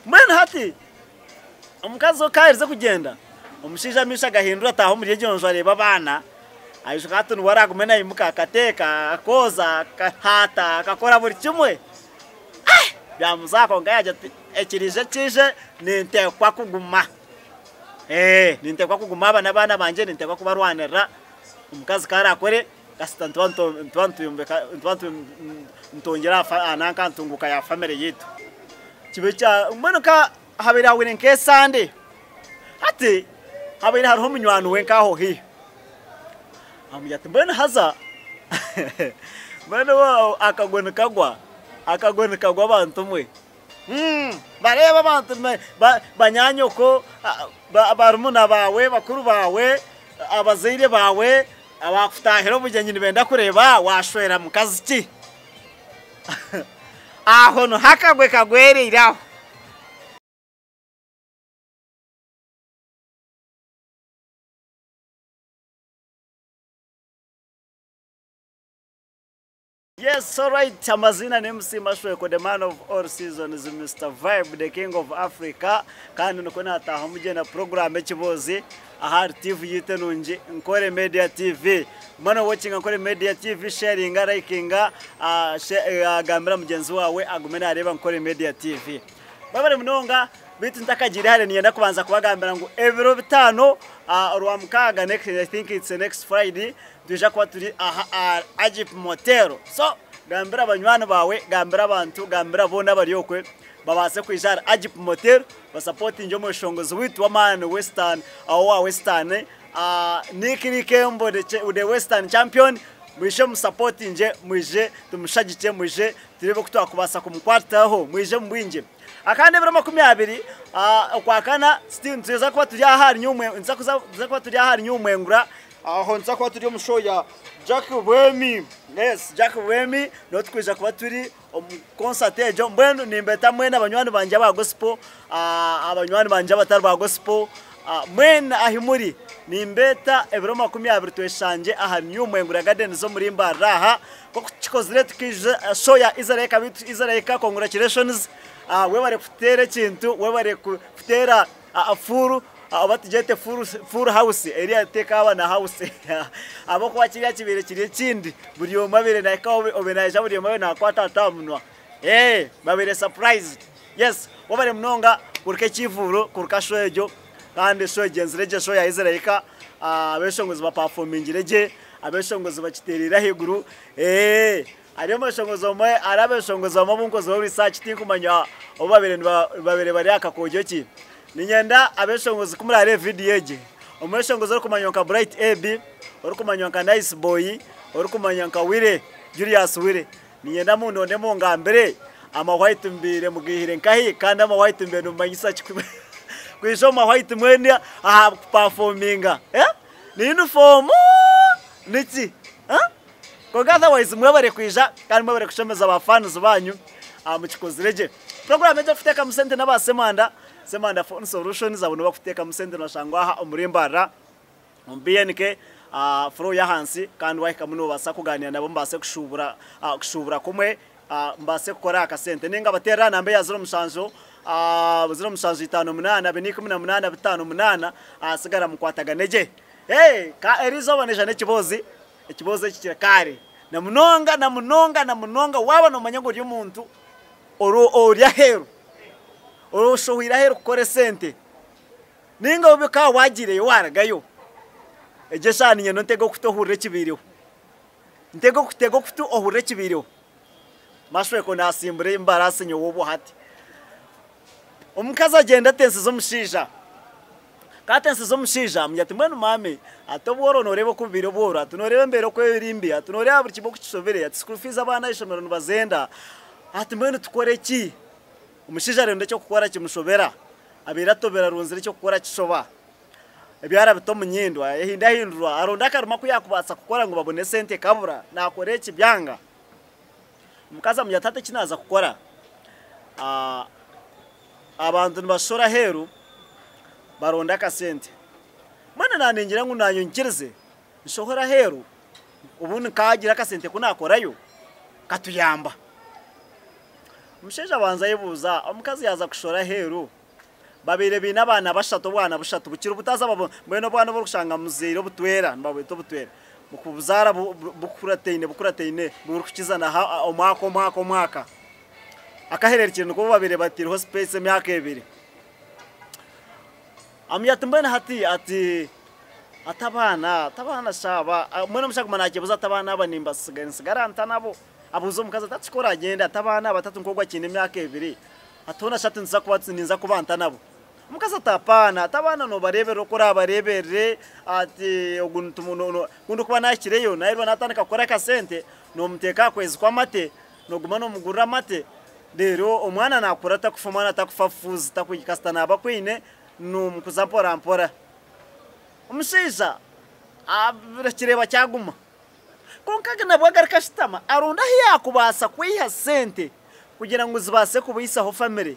Mbwenu hati omukazi ku aherize kugyenda, omushaija amaisho agahindura ataaha omuri egyo nju areeba abaana, aijuka hati niwe araagume naimuka akateeka, akooza, akahaata, akakora buri kimwe. Byamuza kwonka yaagira ati ekiriija kiije ninteekwa kuguma. Ninteekwa kuguma aba n'abaana bangye ninteekwa kubarwanirira, omukazi ku araakore kasita nituba nituba nitwongyera aha nanka aha ntunguuka ya famire yaitu. Kibe kya mbwenu ka habaire hahwaire nk'esande, hati habaire hariho munywani we nk'aho haihi, amugira ati mbwenu haza mbwenu akagwe nikagwa, akagwe nikagwa bantu mwe. Bareebe abantu banyaanyoko, barumuna baawe, bakuru baawe, abazaire baawe abaakutaahira obugyenyi nibenda kureeba waashwera mukazi ki. Aho niho akagwe kagwereire aho. Yes alright amazina ni MC Mashweko the man of all seasons Mister Vibe the king of Africa kandi nikwo nataaha omugye na program ekiboozi ahari TV yaitu enungi Nkore Media TV mbwenu watchinga Nkore Media TV sharinga likinga uh, gambira mugyenzi waawe agume nareeba Nkore Media TV Mwebare munonga beitu ntakagiire hare niinyenda kubanza kubagambira ngu ebiro bitaano Orwamukaaga next I think it's next Friday nitwija kuba turi aha aha Agip Motel. So gambira banywani baawe, gambira abantu, gambira boona abari okwe babaase kwija ahari Agip Motel basapotingye omweshongozi waitu w'amaani Western owa Western Nick Likembo the Western Champion mwije musapotingye mwije tumushagikye mwije Tureebe oku twakubaasa kumukwataho. Mwije omu bwingi. Akandi ebiro 20 Okwakana still nituza kuba turi aha ahari Nyumwe, nituza kuba turi aha ahari Nyumwengura, aho nituza kuba turi omu show ya Jack Bwemi. Yes, Jack Bwemi niho tukwija kuba turi omu concert egyo. Mbwenu nimbeeta mwena banywani bangye aba gospel, abanywani bangye abatari ba gospel, Mwena ahi muri, nimbeeta ebiro 20 tweshangye aha New Mwengura Gardens omuri Mbarara aha. Nk'oku tukikozire tukaijuza show ya Israel beitu Israel congratulations webare kuteera ekintu, webare kuteera full oba tugyete full house eriya tekaaba na house ahabw'okuba kiriya kibaire kiri ekindi buri omwe abaire nahikaho obaire naija buri omwe abaire nakwata ati aha munwa. Babaire surprised. Yes, webare munonga kuruka ekivuuro, kuruka show egyo kandi show egyenzire gye, show ya Israel abeshongozi bapafomingire gye, abeshongozi bakitereire ahaiguru. Hariyo omweshongozi omwe, hariho abeshongozi bamwe abu nkozireho research tinkumanya obu babaire babaire bari aha kakojo ki. Niinyenda abeshongozi ku murareebe vidiyo egi, omweshongozi orikumanywa nka Bright AB, orikumanywa nka Nice Boy, orikumanywa nka Willy, Julius Willy, Niinyenda mundonde mungambire ama white mubaire mugaihire nkahi kandi ama white mubaire nimumanyisa ki kwija omu ma white mwena aha kupafominga ni uniform niki kwonka otherwise mwebare kwija kandi mwebare kushemeza ba fans banyu mukikozire gye. Program egi erikuteekamu sente n'aba Ssemanda, Ssemanda phone solutions abo nibo barikuteekamu sente nibashangwa aha omuri Mbarara. Omu BNK floor y'ahansi kandi wahikamu nobaasa kuganira nabo mubaase kushuubura kushuubura kumwe mubaase kukora aha kasente ninga bateerere aha namba eya 07 07 58 418 58 ahasigara mukwatagane gye. Ka eriizooba naija n'ekiboozi, ekiboozi eki kirakaare na munonga na munonga na munonga waaba noomanya ngu ori omuntu ori aheeru, oshohwire aheeru kukora esente. Nainga obu okaba waagiireyo waarugayo, egyo eshaaha niinyenda ontege okutu ohurire ekibaireho. Ntege okutega okutu ohurire ekibaireho. Mashweko naasimbura embaraasi nyowe obwo hati. Omukazi agyenda atensize omushaija. Ku atensize omushaija amugira ati mbwenu maame, ati obworo nooreeba oku bubaire obworo, ati nooreeba embeera oku eri mbi, ati nooreeba buri kimwe oku kishobire, ati school fees abaana aha ishomero nibazenda, ati mbwenu tukore ki? Omushaija arenda eky'okukora kimushobera. Abaire atobera arunzire eky'okukora kishoba, ebi arabita omu nyindo ayehindahindurwa aronda akarimo aku yaakubaasa kukora ngu babone esente ekabura, naakora eki byanga. Omukazi amugira ati hati eki naaza kukora, abantu nibashora aheeru baronda akasente, mbwenu naaningira ngu naanye onyikirize nshohore aheeru obundi nkaagira akasente ku naakorayo katuyamba. Omushaija abanza ayebuuza, omukazi yaaza kushora aheeru, babaire baine abaana bashatu, obwana bushatu bukiri buto haza mbwenu obwana obu orikushanga muzaire obutwera, nibabweta obutwera, mukubuzaara bukurataine bukurataine burikukizana omwaka omwaka omwaka. Akahereerukire nikwo babaire bataireho space emyaka ebiri. Amugira ati mbwenu hati ati ati abaana ati abaana shi aba mbwenu omushaija aguma naakyebuuza ati abaana aba nimbasiga nitsigara nta nabo? Abuuza omukazi ati hati ku oragyenda ati abaana aba tatu nk'ogu akiine emyaka ebiri ati hoona shi ati ninza kuba ninza kuba nta nabo? Omukazi ati apaana ati abaana noobareeberera oku oraabareeberere ati ogu ku ndikuba naahikireyo naaheerwa naatandika kukora akasente noomuteeka aha kwezi kw'amate nooguma noomugurira amate reero omwana naakura atakufa omwana atakufa fuuzi kasita naaba akwine Nomukuza mpora mpora. Omushaija akireeba kyaguma. Kwonka nabwo agaruka ashutama aronda ahu yaakubaasa kwiha sente kugira ngu zibaase kubaisaho famire.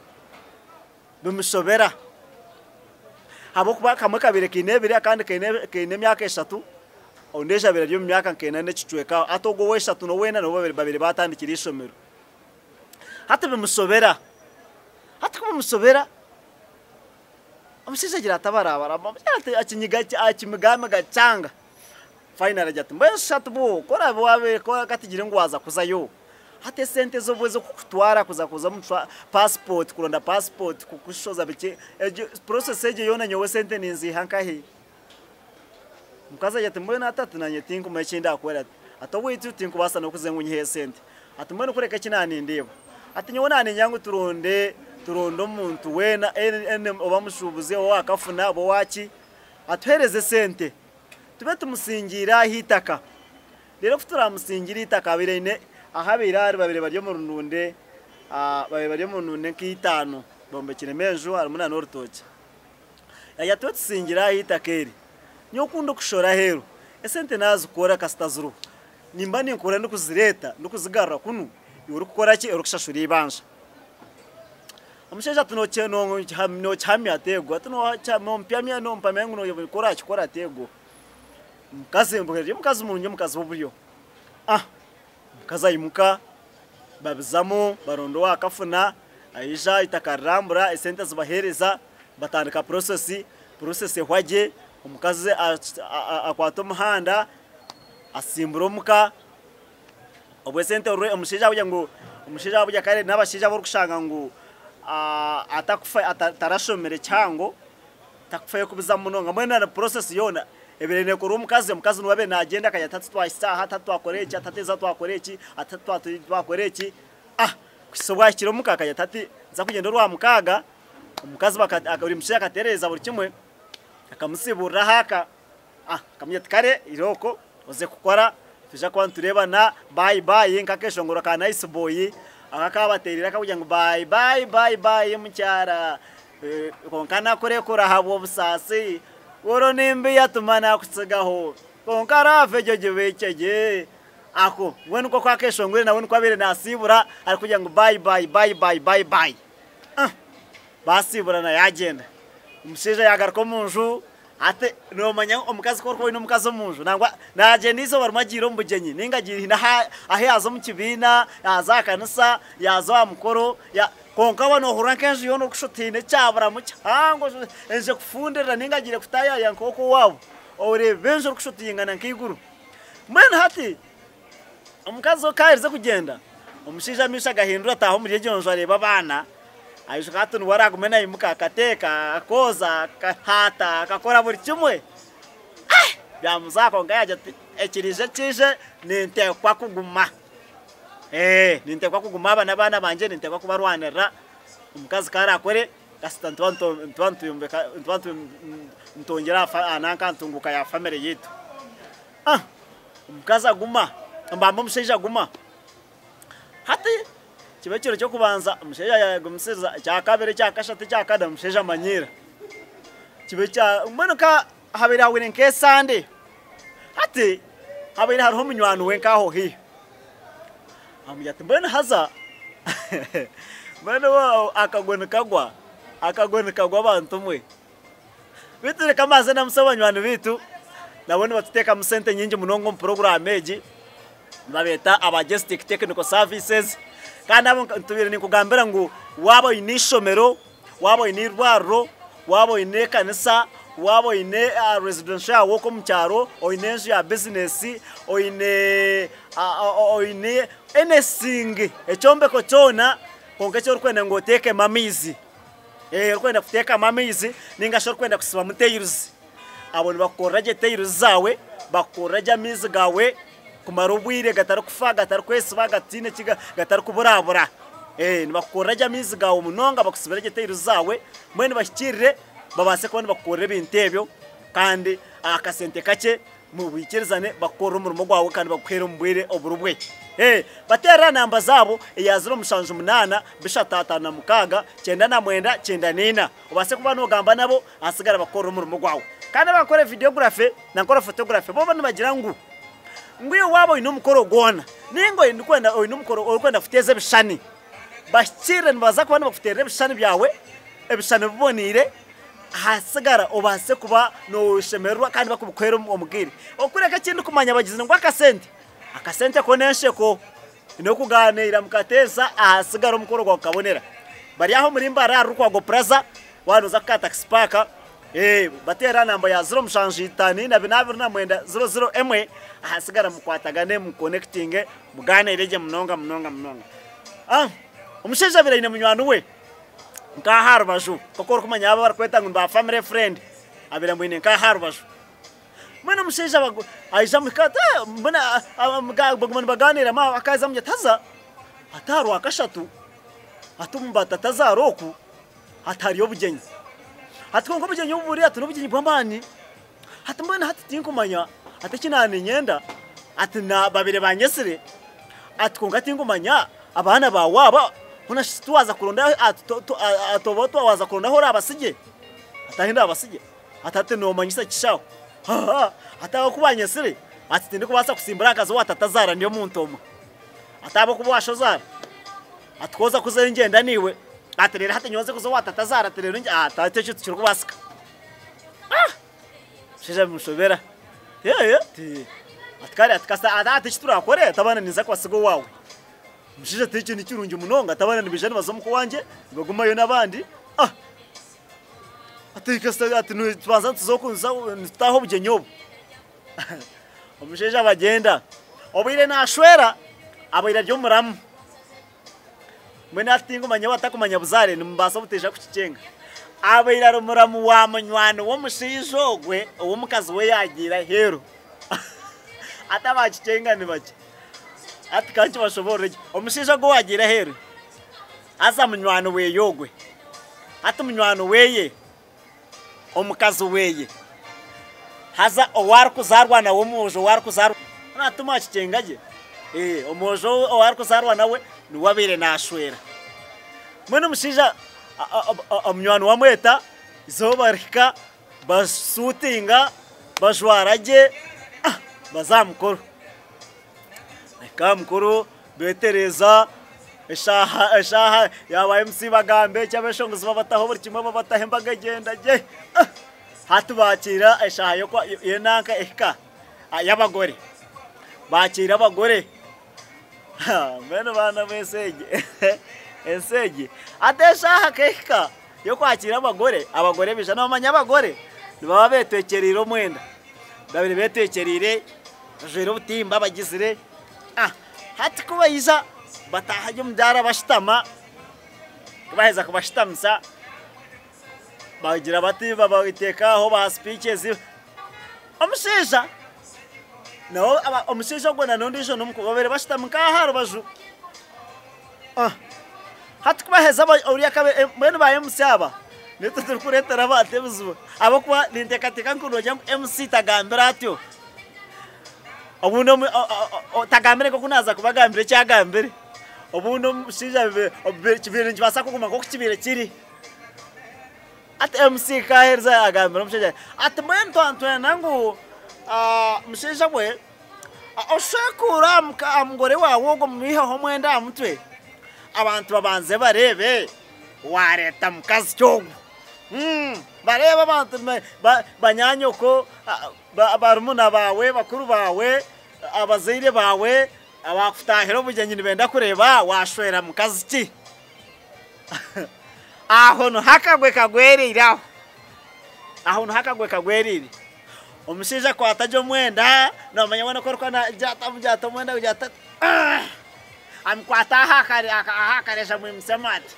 Bimushobera. Ahabw'okuba kamwe kabaire kaine ebiri akandi kaine emyaka eshatu, ondiijo abaire ari omu myaka nk'ena n'ekicweka. Hati ogwo ow'eshatu n'ow'ena nibo babaire baatandikire eishomero. Hati bimushobera. Hati ku bimushobera. Omushaija agira ati abarabara akinyiga akimigamiga kyanga. Finally agira ati mbwenu shi hati bwo ku oraabe waabe ka tugire ngu waaza kuzayo, hati esente z'obu ez'okukutwara kuza kuza omu passport kuronda passport kukushoza biki, egyo process egyo yoona nyowe esente ninziiha nkahi? Omukazi agira ati mbwenu hati ati naanye tinkumanya eki ndaakore ati owaitu tinkubaasa n'okuza ngu nyiheyo esente. Ati mbwenu kureka eki naanindeeba, ati nyowe naaniinya ngu turonde turonde omuntu weena oba mushuubuzi oba owaakafuna oba owaaki atuheereze esente tube tumusingiire aha eitaka. Reero ku turaamusingire eitaka abaire aine ahu abaire ari babaire bari omu rununde babaire bari omu rununde nk'eitaano bombekiremu enju harimu n'orutookye. Yaagira ati, Otusingire aha eitaka eri. Nyowe ku ndikushora aheeru, esente naazikora kasita ziriho. Nimba ninkora ndikuzireeta, ndikuzigarura kunu, iwe orikukora ki? Orikushashura eibanja. Omushaija ati, Nookihamya? Ati, Eego. Ati, Noompamya ngu ku oraakikora? Ati, Eego. Omukazi, omukazi murungi, omukazi w'oburyo. Omukazi aimuka, babizamu, baronda owaakafuna, aija eitaka rirambura, esente azibaheereza, batandika process, process ehwa gye, omukazi akwata omuhanda, asimbura omuka, obwo esente omushaija ahabw'okugira ngu omushaija ahabw'okugira kare n'abashaija abu orikushanga ngu atakufa tarashomire kihango, Takufayo kubizamu munonga mbwenu na process yoona ebaire nekorwa omukazi, omukazi niwe abaire nagyenda akagira ati hati twahitsya aha, hati twakora eki, hati hateeza twakora eki, hati twakora eki, ah kuhitsya obu ahikire omuka akagira ati hati nza kugyenda orwamukaaga, omukazi buri mushaija akatereeza buri kimwe, akamusiburira ahaka, ah akamugira ati kare irooko oze kukora twija kuba nitureebana, baayi baayi nk'akeshongoro ka Nice Boy aku akabateerire akarikugira ngu baayi baayi baayi baayi mukyara. Kwonka nakurekura ahabw'obusaasi, Buru nimbi yatuma nakutsigaho, Kwonka love egyo gibiikye gye. Ako mbwenu nikwo akeshongwire nawe nikwo abaire nasiibura arikugira ngu bye bye bye bye bye bye. Ah! Basiiburana yagyenda. Omushaija yagaruka omu nju, hati nomanya omukazi ku orikuba oine omukazi omu nju nangwa nagyenda eizooba rimwe agiire omu bugyenyi ninga agiire haine ahu yaaza omu kibiina, yaaza aha kanisa, yaaza aha mukoro, Kwonka waaba noohurira nk'enju yoona orikushusha oti haine ekyaburamu kihango, enju ekufundirira nainga agiire kutaayaaya nk'okwo owaabo, oreeba enju orikushusha oti yaingana nk'eiguru. Mbwenu hati omukazi ku aherize kugyenda, omushaija amaisho agahindura ataaha omuri egyo nju areeba abaana, aijuka hati niwe araagume naimuka akateeka, akooza, akahaata, akakora buri kimwe. Byamuzaho kwonka yaagira ati ekiriija kiije ninteekwa kuguma. Ee, ninteekwa kuguma aba n'abaana bangye, ninteekwa kubarwanirira. Omukazi ku araakore, kasita nituba nituba nituyombeka nituba nitwongyera aha fa aha nanka aha ntunguuka ya famire yaitu. Ah! Omukazi aguma, mbamba omushaija aguma. Hati kiba ekiro ky'okubanza omushaija yaagumisiriza, ekyakabiri, ekyakashatu, ekyakana, omushaija amanyiira. Kiba ekya mbwenu ka habaire hahwaire nk'esande. Hati habaire hariho munywani we nk'aho haihi. Amugira ati mbwenu haza mbwenu akagwe nikagwa, akagwe nikagwa bantu mwe. Beitu reka mbanze ndamuse banywani baitu, nabo nibatuteekamu sente nyingi munonga omu puroguraamu egi, nibabeeta aba Gestic Technical Services. Kandi abo ntubaire ninkugambira ngu waaba oine eishomero, waaba oine eirwariro, waaba oine ekanisa, waaba oine residential yaawe okwo omu kyaro, oine enju ya bizinesi, oine oine anything ekyombeko kyona kwonka eki orikwenda ngu oteekemu amaizi, orikwenda kuteekamu amaizi ninga shi orikwenda kusibamu tails, abo nibakukorera gye tails zaawe, bakukorera gye amaizi gaawe kumara obwire gatarikufa, gatarikwesiba, gataine ki gatarikuburabura. Nibakukorera gye amaizi gaawe munonga bakusibire gye tails zaawe, mbwenu bahikiirire babaase kuba nibakukorera ebintu ebyo kandi aha kasente kakye mubwikirizane bakukorere omurimo gwawe kandi bagukuhere omu bwire oburi bwe. Bateerere aha namba zaabo eya 078 356 99 94 obaase kuba nogamba nabo ahasigara bakukorere omurimo gwawe. Kandi abakukora videography na nkora photography bo nibagira ngu ngu iwe waaba oine omukoro gwona ninga oine omukoro orikwenda kuteeza ebishushani bahikiirire nibaza kuba nibakuteerera ebishushani byawe, ebishushani biboneire ahasigara obaase kuba noshemererwa kandi bakubikuheera omu bwire. Okureka eki ndikumanya bagizire ngu akasente, akasente ko n'ensheko n'okugaaniira mukateesa ahasigara omukoro gwawe gukabonera. Bari aho omuri Mbarara ahari Rukwago Plaza waaba nooza kuka Taxi Park, bateere aha namba ya 0754 24 00 emwe ahasigara mukwatagane mukonekitinge mugaaniire gye munonga munonga munonga. Omushaija abaire aine munywani we. Nk'aha aha rubaju, nk'oku orikumanya abo abarikweta ngu ni ba family friend, abaire amwine nk'aha aha rubaju. Mbwenu omushaija aija amuhika ati, mbwenu baguma nibagaaniiramu aho, akaaza amugira ati haza hati aha Rwakashatu, hati omu batatazaara oku, hati hariyo obugyenyi. Hati kwonka obugyenyi obu buri hati n'obugyenyi bw'amaani, hati mbwenu hati tinkumanya hati eki naaba niinyenda, hati babaire banyetsire, Ati kwonka tinkumanya abaana baawe aba, hoona shi tiwaaza kuronda ati oba waaza kuronda ahu oraabatsigye? Ati ahu ndaabatsigye? Ati hati noomanyisa ki shaaho? Ati ahabw'okuba banyetsire, ati tindikubaasa kutsimbura aha kazi owa tatazaara ndi omuntu omwe. Ati ahabw'okuba owa shozaara, ati ku oza kuzayo ngyenda naiwe, ati reero hati nyowe nze kuza owa tatazaara ati reero ati hati ekyo tikirikubaasika. Omushaija bimushobera ati kare ati kasita ati eki turakore ati abaana ninza kubasiga owaawe. Omushaija ati ekyo nikirungi munonga ati abaana nibaija nibaza omuka owangye nibagumayo n'abandi ati kasita ati nitubanza nituza oku nitutaaha obugyenyi obu. Omushaija bagyenda, obwire naashwera abaire ari omuramu. Mbwenu hati tinkumanya ou atakumanya buzaare nimubaasa obutaija kukikyenga. Abaire ari muramu wa munywani w'omushaija ogwe ou omukazi we yaagiire aheeru. Hati abaakikyenga ni bakye. Hati ka nkibashoboorore gye. Omushaija ogwo owaagiire aheeru haza munywani weeye ogwe, hati munywani weeye omukazi weye haza ou arikuzaarwa nawe omwojo ou arikuzaarwa hati mwakikyenga gye omwojo ou arikuzaarwa nawe niwe abaire naashwera mbwenu omushaija omunywani we amweta eizooba rihika basuutinga bajwara gye baza aha mukoro. Bahika aha mukoro beetereeza eshaaha eshaaha yaaba MC bagamba eki abeshongozi babataho buri kimwe babataho embaga egyenda gye. Hati baakiira eshaaha y'enanka ehika y'abagore, baakiira abagore mbwenu baana mwe ensi egi ensi egi hati eshaaha ka ehika y'okwakiira abagore, abagore baija noomanya abagore nibaba beetwekyereire omwenda. Babire beetwekyereire bajwaire obutimba bagizire hati ku baija bataaha gye omu daara bashutama, ku baaheza kubashutamisa bagira bati babateeka aho baha sipiikyezi, omushaija nawe omushaija ogwo na n'ondiijo babaire bashutami nk'aha aha rubaju, hati ku baheza oriya mbwenu ba MC aba Nitwe turikureetera abantu ebizibu ahabw'okuba ninteekateeka ngu noogira ngu MC tagambire atyo, obundi tagambire nk'oku naaza kubagambira eki agambire, obundi omushaija kibaire nikibaasa kuguma nk'oku kibaire kiri. Hati MC ku aherize agambira omushaija ati mbwenu twantwenda ngu mushaija we oshwekuure aha mugore waawe ogwo omwiheho omwenda aha mutwe abantu babanze bareebe. Waareeta mukazi ki ogwo? Bareebe abantu banyaanyoko, barumuna baawe, bakuru baawe, abazaire baawe. Abakutahira obugyenyi nibenda kureeba washwera mukazi ki. Aho niho akagwe kagwereire aho. Aho niho akagwe kagwereire. Omushaija akwata gye omwenda, noomanya weena oku arikuba naagira ati amugira ati omwenda agugira ati amukwata aha aha akareju amwimutsyamu ati.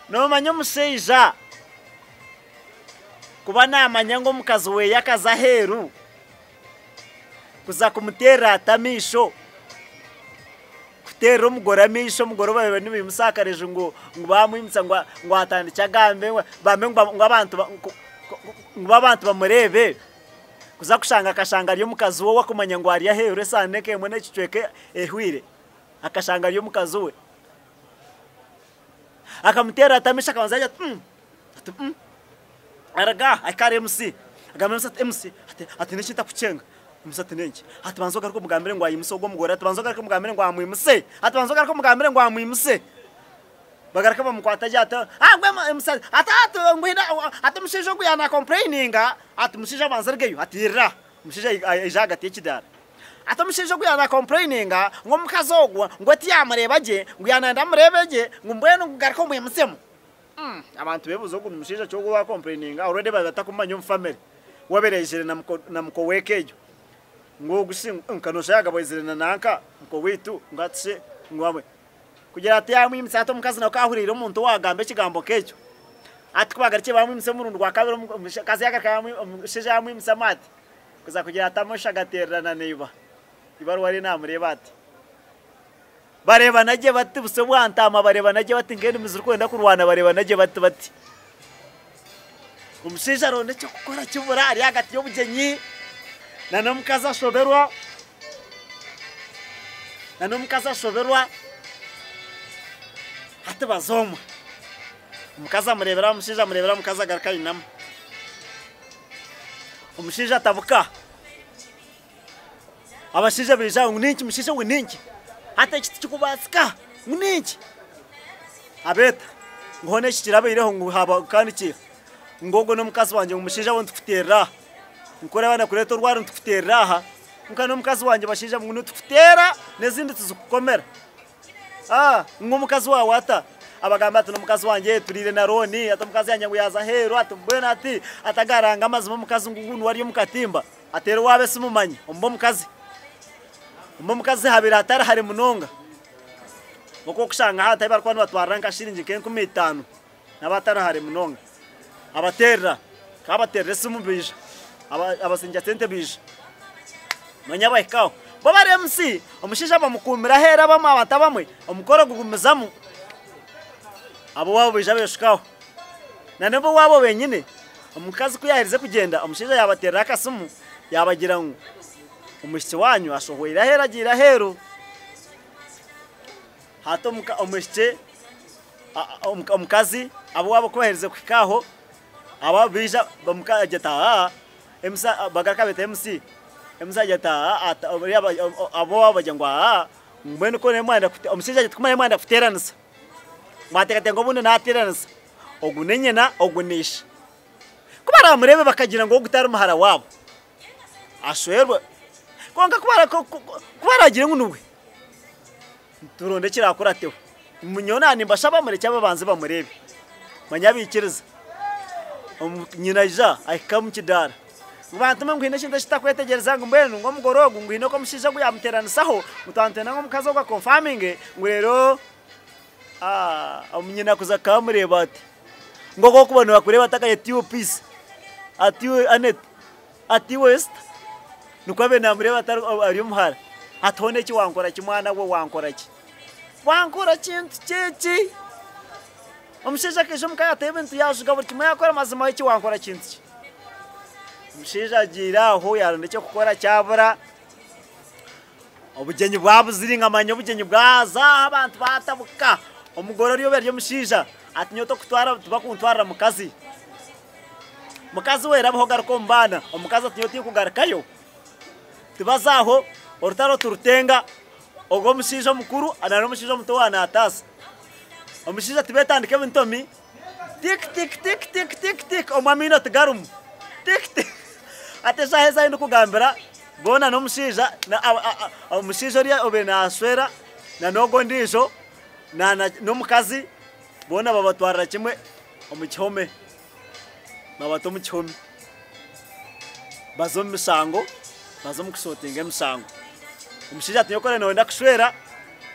Noomanya omushaija kuba naamanya ngu omukazi we akaza aheeru kuza kumuteerera ati amaisho, kuteerera omugore amaisho, omugore ou baabaire nibaimutsya aha kareju ngu baamwimutsa ngu atandikye agambe bambe ngu abantu bamureebe, kuza kushanga akashanga ari omukazi we ou arikumanya ngu ari aheeru esande nk'emwe n'ekicweka ehweire, akashanga ari omukazi we. Akamuteerera ati amaisho akabanza yaagira ati mm, ati mm. Araga aha ahika ahari MC, agamba MC ati MC ati ati n'eki ntakukyenga. MC ati n'enki? Ati banza ogaruke omugambire ngu ayimuse ogwo omugore, ati banza ogaruke omugambire ngu amwimuse, ati banza ogaruke omugambire ngu amwimuse. Bagaruka bamukwata gye ati ah mbwenu MC ati ati ngu ati omushaija ogu yaaba naakompureyininga, ati omushaija abanze arugeyo, ati irira. Omushaija aija ahagati y'ekidaara. Ati omushaija ogu yaaba naakompureyininga ngu omukazi ogwo ngu tiyamureeba gye, ngu yaaba naayenda amureebe gye, ngu mbwenu ngu garuka omwimutsemu. Abantu beebuuza ogu mushaija ki ogu owaakompureyininga already baabaire batakumumanya omu famire. We abaire yaizire na muko w'eka egyo. Ngu ogu shi nka nooshusha yaagaba aizire na nanka muko waitu ngu hati shi ngu amwe. Kugira ati yaamwimutsa ati omukazi nawe ku ahuriire omuntu owaagamba ekigambo nk'ekyo, ati ku baagarukire baamwimutsa omurundi gwa kabiri omukazi yaagaruka omushaija yaamwimutsamu ati, kuza kugira ati amaisho agateererana na iba. Iba ariwe ariyo naamureeba ati. Bareebana gye bati busyo bwa ntaama bareebana gye bati nk'enimi zirikwenda kurwana bareebana gye bati bati. Omushaija aronda eky'okukora kibura ari ahagati y'obugyenyi n'omukazi ashoberwa n'omukazi ashoberwa hati baza omwe. Omukazi amureebera aha omushaija amureebera aha omukazi agaruka ainama. Omushaija atabuka. Abashaija baija aha ngu nenki mushaija we nenki? Hati eki tikikubaasika ngu nenki? Abeeta ngu hoona eki kirabaireho ngu haaba kandi ki? Ngu ogwo n'omukazi wangye ngu mushaija we nitukuteerera aha. Ngu ku oraba nakureeta orwari nitukuteerera aha, kwonka n'omukazi wangye bashaija mwe ngu nitukuteera n'ezindi tizikukomera. Ah, ngu omukazi waawe ata? Abagamba ati n'omukazi wangye turiire na looni, ati omukazi yangye ngu yaaza aheeru ati mbwenu ati atagaranga amazima omukazi ngu niwe ari omu katimba. Ateera owaabo esimu manya omuba omukazi. Omuba omukazi habaire hatari hare munonga. Oku orikushanga hati ahu barikuba nibatwarira nka shiringi nk'enkumi itaano naba atari hare munonga. Abateerera, ku abateerera esimu baija, abasingya sente baija. Manya bahika aho. Bo bari MC, omushaija bamukuumira aheeru abamwe abantu abamwe, omukoro gugumizamu. Ab'owaabo baija beeshuka aho. Na n'ab'owaabo benyine, omukazi ku yaaherize kugyenda, omushaija yaabateerera akasimu yaabagira ngu omwishiki waanyu ashohweire aheeru agiire aheeru. Hati omwishiki, omukazi ab'owaabo ku baaherize kuhika aho, aba baija agira ati aa, MC bagaruka beeta MC, MC agira ati aa, ab'owaabo bagira ngu aa, mbwenu ku mwayenda, omushaija agira ati ku mwayenda kuteeranisa, mwateekateeka ngu obundi naateeranisa. Ogu ni nyina, ogu ni ishe. Ku baraamureebe bakagira ngu ogu tari muhara waabo, ashwerwe. Kwonka ku baraagire ngu niwe, turonde ekiraakurateho. Nyowe naaba nimbashaba murekye babanze bamureebe. Manya baikiriza. Nyina aija ahika omu kidaara. Ngu bantu mwe ngu haine ekintu eki tutakwetegyereza ngu mbwenu ngu omugore ogu ngu haine oku omushaija ogu yaamuteeranisaho ngu twaba nitwenda ngu omukazi ogu akonfaminge ngu reero Nyina kuza akamureeba ati, ngu oku orikuba nibakureeba ati iwe Peace, ati iwe Annet, ati iwe Esther, nikwo abaire namureeba ati ari omuhara, ati hoona eki wankora ki mwana we wankora ki? Wankora kintu ki eki? Omushaija akaija omuka yaataho ebintu yaajuga buri kimwe yaakora mazima eki wankora kintu ki? Omushaija agiire aho yaaronda eky'okukora kyabura. Obugyenyi bwabuzire nkamanya obugyenyi bwaza aho abantu batabuka. Omugore ori obu ari omushaija ati nyowe tokutwara tibakuntwarira mukazi. Mukazi we rabaho garuka omu baana, omukazi ati nyowe tinkugarukayo. Tibaza aho, orutaro turutenga, ogwo omushaija omukuru na n'omushaija omuto waaba nataasa. Omushaija tibetandika ebintomi, tik tik tik tik tik tik omwe amaino tigarumu, tik tik hati eshaaha ezi ahu ndikugambira. Boona n'omushaija omushaija oriya obaire naashwera na n'ogwo ondiijo n'omukazi boona babatwarira kimwe omu kihome. Babata omu kihome. Baza omu mishango, baza omu kushootinga emishango. Omushaija ati nyowe ku oraabe nooyenda kushwera,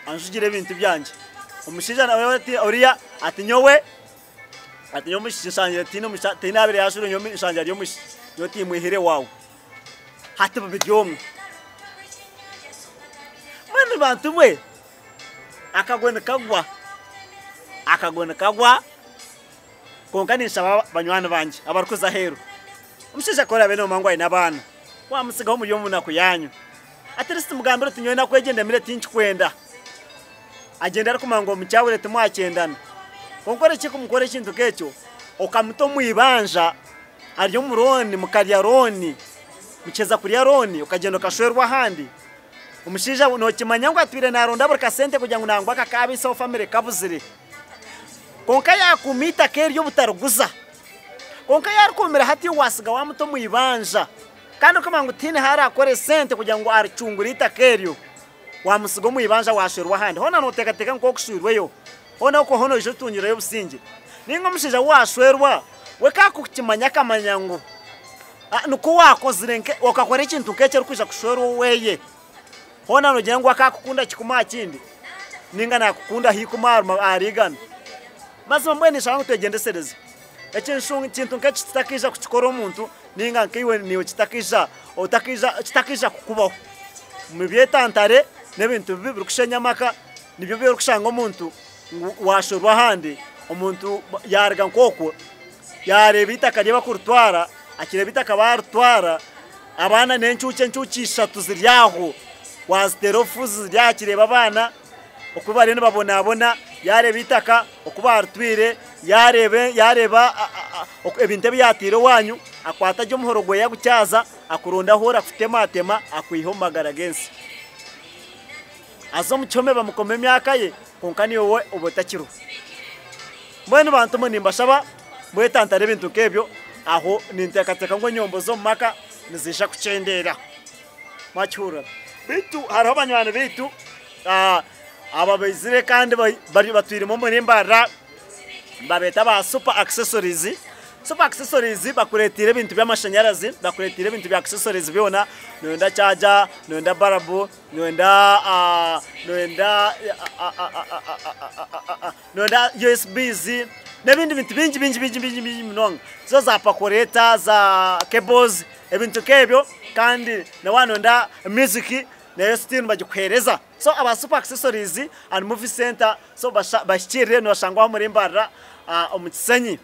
anjugire ebintu byangye. Omushaija nawe ati oriya ati nyowe Ati nyowe omwishiki nshangire tihaine omusha tihaine abaire yashwirwe nyowe nshangire ari omwishiki nyowe timwihire waawe. Hati buri omwe. Mbwenu bantu mwe, akagwe nikagwa, akagwe nikagwa, kwonka ninshaba banywani bangye abarikuza aheeru, omushaija ku oraabe noomanya ngu aine abaana, waamutsigaho muri omu naku yaanyu, at least mugambire oti nyowe enaku egi endemire tinkikwenda. Agyenda arikumanya ngu omukyahwire timwakyendana. Kwonka orekye kumukora ekintu nk'ekyo, okamuta omu ibanja ari omu looni mukarya looni, mukiheza kurya looni okagyenda okashwerwa ahandi, omushaija nookimanya ngu atwire naaronda buri kasente kugira ngu nangwa kakaabiisaho famire kabuzire. Kwonka yaakuuma eitaka eryo obutariguza. Kwonka yaarikuumire hati iwe waatsiga waamuta omu ibanja kandi orikumanya ngu tihaine ahu araakore sente kugira ngu aricungure eitaka eryo. Waamutsiga omu ibanja waashwerwa ahandi, hoona nooteekateeka ngu oshwirweyo, hoona okwo hoona oija otungireyo obusingye. Nainga omushaija ou waashwerwa, we ka akukimanya akamanya ngu nikwo waakozire okakora ekintu nk'ekyo orikwija kushwerwa oweeye, hoona noogira ngu akaakukunda kikumi aha kindi, nainga naakukunda aha ikumi ahari igana. Mazima mbwenu ninshaba ngu twegyendesereze. Ekintu nk'eki kitakaija kukikora omuntu nainga nkaiwe naiwe kitakaija otakaija kitakaija kukubaho. Mubyetantare n'ebintu bibi birikushenya amaka nibyo ebi orikushanga omuntu ngu waashorwa ahandi omuntu yaaruga nk'okwo yaareeba eitaka rye bakuritwara akireeba eitaka baaritwara abaana n'encuukye encuukye ishatu ziri aho waaziteera obufuuzi ziri aho akireeba abaana oku bariyo nibabonabona, yaareeba eitaka oku baaritwire, yaareeba yaareeba ebintu ebi yaataire owaanyu, akwata gye omuhoro gwe agukyaza, akuronde ahu orakutematema akwihe omu magara g'ensi. Aze omu kihome bamukome emyaka ye, kwonka naiwe we obe otakiriho. Mbwenu bantu mwe nimbashaba mwetantare ebintu nk'ebyo, aho ninteekateeka ngu enyombo z'omu maka niziija kukyendeera. Mwakihurira? Beitu hariho banywani baitu ababaizire kandi batwiremu omuri Mbarara nibabeeta aba Super Accessories. Super Accessories bakureeteire ebintu by'amashanyarazi, bakureeteire ebintu bya accessories byona, noyenda charger, noyenda barabu, noyenda noyenda noyenda USBs n'ebindi bintu bingi bingi bingi bingi bingi munonga. Zo za pakoreeta, za cables, ebintu nk'ebyo kandi na waaba noyenda music nayo still nibagikuheereza. So aba Super Accessories and Movie Centre so bahikirire nibashangwa aho omuri Mbarara omu Kisenyi.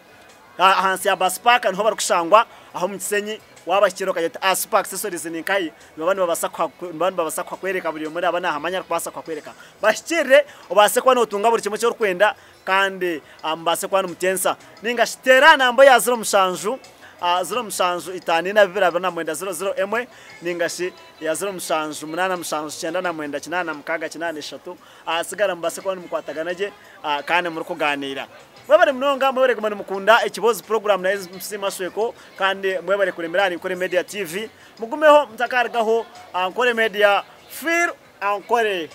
Ahansi ya Bus Park niho barikushangwa aho omu Kisenyi. Waabahikirira okagira oti aha Super Accessories ni nkahi, nibaba nibabaasa nibaba nibabaasa kuhakwereka buri omwe naaba naahamanya arikubaasa kuhakwereka. Bahikirire obaase kuba nootunga buri kimwe eki orikwenda kandi mubaase kuba nimutyensa. Nainga shi teera aha namba ya 07 07 5 4 29 00 emwe nainga shi eya 07 8 7 99 6 83 ahasigara mubaase kuba nimukwatagana gye kandi murikugaaniira. Mwebare munonga, mwebare kuguma nimukunda Ekiboozi puroguraamu na MC Mashweko kandi mwebare kuremera ahari Nkore Media TV. Mugumeho mutakarugaho, Nkore Media, feel Ankore.